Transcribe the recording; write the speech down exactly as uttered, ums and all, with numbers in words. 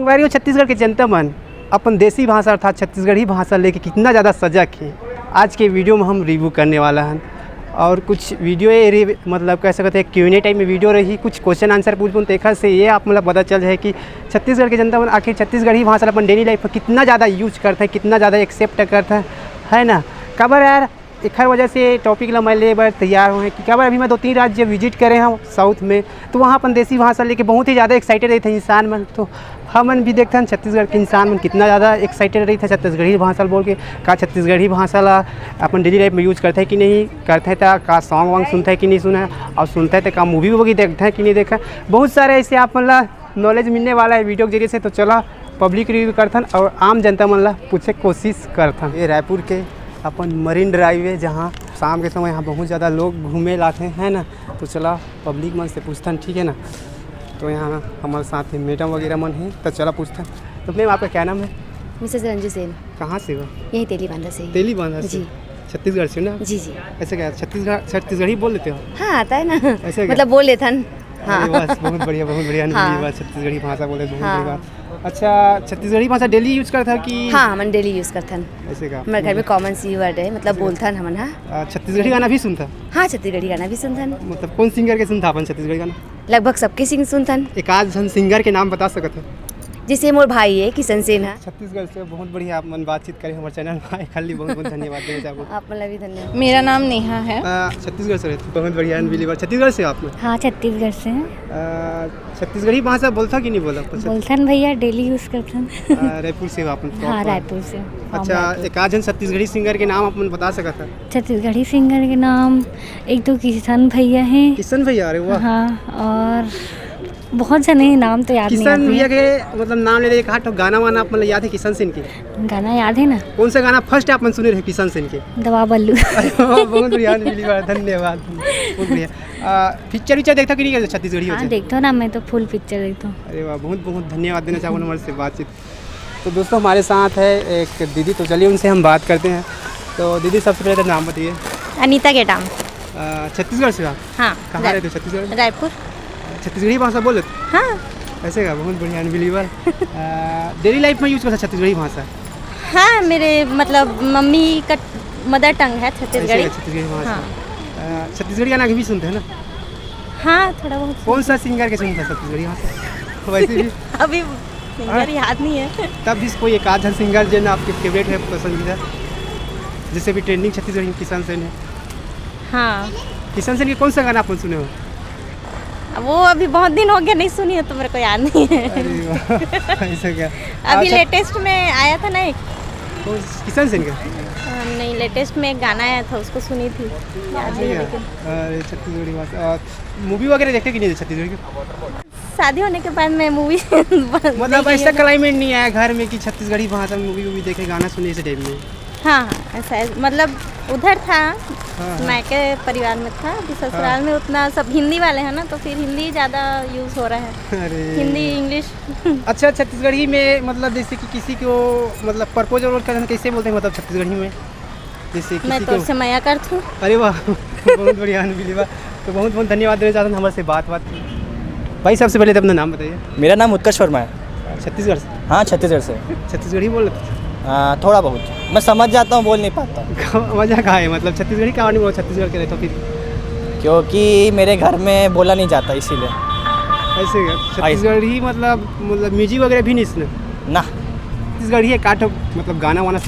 संगवारी हो, छत्तीसगढ़ के जनता मन अपन देसी भाषा अर्थात छत्तीसगढ़ी भाषा लेके कितना ज़्यादा सजग हे, आज के वीडियो में हम रिव्यू करने वाला हन। और कुछ वीडियो ये रि-, मतलब कह सकते हैं क्यू एन ए टाइप में वीडियो रही, कुछ क्वेश्चन आंसर पूछबो, तेखर से ये आप मतलब पता चल जाए कि छत्तीसगढ़ के जनता मन आखिर छत्तीसगढ़ी भाषा ला अपन डेली लाइफ में कितना ज़्यादा यूज करते हैं, कितना ज़्यादा एक्सेप्ट करते हैं, है ना? काबर यार, एखर वजह से टॉपिक ला मैं ले बर तैयार हों कि काबर अभी मैं दो तीन राज्य विजिट करे हूँ साउथ में, तो वहाँ अपन देसी भाषा लेके बहुत ही ज़्यादा एक्साइटेड रहिथे इंसान मन। तो हमन भी देखथन छत्तीसगढ़ के इंसान मन कितना ज़्यादा एक्साइटेड रहिथे छत्तीसगढ़ी भाषा ला बोल के। का छत्तीसगढ़ी भाषा ला अपन डेली लाइफ में यूज करथे कि नहीं करथे, त का सॉन्ग वॉन्ग सुनथे कि नहीं सुने, और सुनथे त का मूवी वूवी देखथे कि नहीं देखे। बहुत सारे ऐसे आप मन ला नॉलेज मिलने वाला है वीडियो के जरिए से। तो चला पब्लिक रिव्यू करथन और आम जनता मन ला पूछे कोशिश करथन। ये रायपुर के अपन मरीन ड्राइव है, जहाँ शाम के समय यहाँ बहुत ज़्यादा लोग घूमे लाथे, है ना। तो चला पब्लिक मन से पूछथन, ठीक है ना। तो यहाँ हमारे साथ ही मैडम वगैरह मन है, तो चला पूछथन। तो मैम, आपका क्या नाम है? मिसेस रंजू सेन। कहाँ से हो? यही तेली बांधा से ही। तेली बांधा से? जी। छत्तीसगढ़ से ना? जी, जी। ऐसे क्या छत्तीसगढ़, छत्तीसगढ़ी बोल लेते हो? हाँ, आता है ना। ऐसे क्या? मतलब बोल लेथन। हाँ। अरे वाह, बहुत बढ़िया, बहुत बढ़िया। हाँ। अनबीली बात, छत्तीसगढ़ी भाषा बोले, बहुत हाँ। बड़ी बात। अच्छा, छत्तीसगढ़ी भाषा डेली यूज करता है कि? हाँ, हमन डेली यूज करथन। ऐसे का? हमारे घर में कॉमन सी वर्ड है, मतलब ऐसे का? बोलथन हमन, हाँ। आ, छत्तीसगढ़ी गाना भी सुनता? हाँ, छत्तीसगढ़ी गाना भी सुनथन। मतलब कौन सिंगर के सुनता अपन छत्तीसगढ़ी गाना? लगभग सबके सिंग सुनथन। एक आध झन सिंगर के नाम बता सकत हो? जैसे मोर भाई है किशन सेन है। छत्तीसगढ़ से बहुत बढ़िया आप मन बातचीत करे हमारे चैनल में आए, खाली बहुत बहुत धन्यवाद देना चाहूँगा। आप मन ला भी धन्यवाद। मेरा नाम नेहा है। आ, छत्तीसगढ़ से रहते, बहुत बढ़िया, अनबिलीवर। छत्तीसगढ़ से हो आप लोग? हाँ, छत्तीसगढ़ से हैं। आ, छत्तीसगढ़ी भाषा बोलता कि नहीं बोला? बोलथन भैया, डेली यूज करथन। आ, रायपुर से हो आप लोग? हाँ, proper। रायपुर से। अच्छा, रायपुर। एक आध झन छत्तीसगढ़ी सिंगर के नाम आप मन बता सकत हव? छत्तीसगढ़ी सिंगर के नाम, एक तो किशन भैया हैं। किशन भैया, अरे वाह। हाँ, और बहुत जने हैं, नाम तो याद नहीं किशन आते भैया हैं। के मतलब नाम ले रहे, एक आध ठो गाना वाना आप मतलब याद है किशन सेन के? गाना याद है ना? कौन सा गाना फर्स्ट आप मन सुने रहे किशन सेन के? दवा बल्लू। अरे वाह, बहुत बढ़िया, अनबिलीवर, धन्यवाद, बहुत बढ़िया। आ, पिक्चर विक्चर देखता कि नहीं करता छत्तीसगढ़ी हाँ, वजह? देखता ना, मैं तो फुल पिक्चर देखता हूँ। अरे वाह, बहुत बहुत धन्यवाद देना चाहूँगा हमारे से बातचीत। तो दोस्तों, हमारे साथ है एक दीदी, तो चलिए उनसे हम बात करते हैं। तो दीदी, सबसे पहले तो नाम बताइए। अनीता केटाम। आ, छत्तीसगढ़ से हो आप? हाँ, कहाँ राय-, रहते हो छत्तीसगढ़ में? रायपुर। छत्तीसगढ़ी भाषा बोल लेते? हाँ। ऐसे का, बहुत बढ़िया, अनबिलीवर। आ, डेली लाइफ में यूज करता छत्तीसगढ़ी भाषा? हाँ, मेरे मतलब मम्मी का मदर टंग है ऐसे छत्तीसगढ़ी। का, छत्तीसगढ़ी भाषा। हाँ। आ, छत्तीसगढ़ी गाना अभी भी सुनते हैं ना? हाँ, थोड़ा बहुत। कौन सा सिंगर के सुनता छत्तीसगढ़ी भाषा? वैसे भी अभी सिंगर हाँ। याद नहीं है। तब भी कोई एक आध सिंगर जो ना आपके फेवरेट है, पसंदीदा, जैसे भी ट्रेंडिंग छत्तीसगढ़ी में किशन सेन है। हाँ। किशन सेन के कौन सा गाना आप सुने हो? वो अभी बहुत दिन हो गया नहीं सुनी है, तो मेरे को याद नहीं है। अरे वाह, ऐसा क्या? अभी अच्छा। लेटेस्ट में आया था ना एक। कौन, किशन सेन का? हाँ, नहीं, लेटेस्ट में एक गाना आया था, उसको सुनी थी, याद नहीं है लेकिन। अरे, छत्तीसगढ़ी भाषा। मूवी वगैरह देखते कि नहीं छत्तीसगढ़ की? शादी होने के बाद मैं मूवी मतलब ऐसा क्लाइमेट नहीं आया घर में कि छत्तीसगढ़ी भाषा में मूवी वूवी देखे, गाना सुने इस टाइप में? हाँ, हाँ, ऐसा है, मतलब उधर था, हाँ, हाँ। मायके परिवार में था, अभी ससुराल हाँ। में उतना सब हिंदी वाले हैं ना, तो फिर हिंदी ज़्यादा यूज़ हो रहा है। अरे। हिंदी, इंग्लिश। अच्छा, छत्तीसगढ़ी में मतलब जैसे कि किसी को मतलब प्रपोज वपोज करना कैसे बोलते हैं मतलब छत्तीसगढ़ी में? जैसे किसी मैं तो को उससे मया करथूँ। अरे वाह, बहुत बढ़िया, अनबिलीवर। तो बहुत बहुत धन्यवाद देना चाहता हूँ हमारे से बात बात की। भाई, सबसे पहले तो अपना नाम बताइए। मेरा नाम उत्कर्ष वर्मा है। छत्तीसगढ़ से? हाँ, छत्तीसगढ़ से। छत्तीसगढ़ी बोल लेते? हाँ, थोड़ा बहुत। मैं समझ जाता हूँ, बोल नहीं पाता। मजा कहाँ है, मतलब छत्तीसगढ़ी कहाँ नहीं बोला, छत्तीसगढ़ के रहते हो फिर? क्योंकि मेरे घर में बोला नहीं जाता, इसीलिए। ऐसे क्या? छत्तीसगढ़ी मतलब, मतलब म्यूजिक वगैरह भी नहीं सुने? ना। छत्तीसगढ़ी एक आध मतलब गाना वाना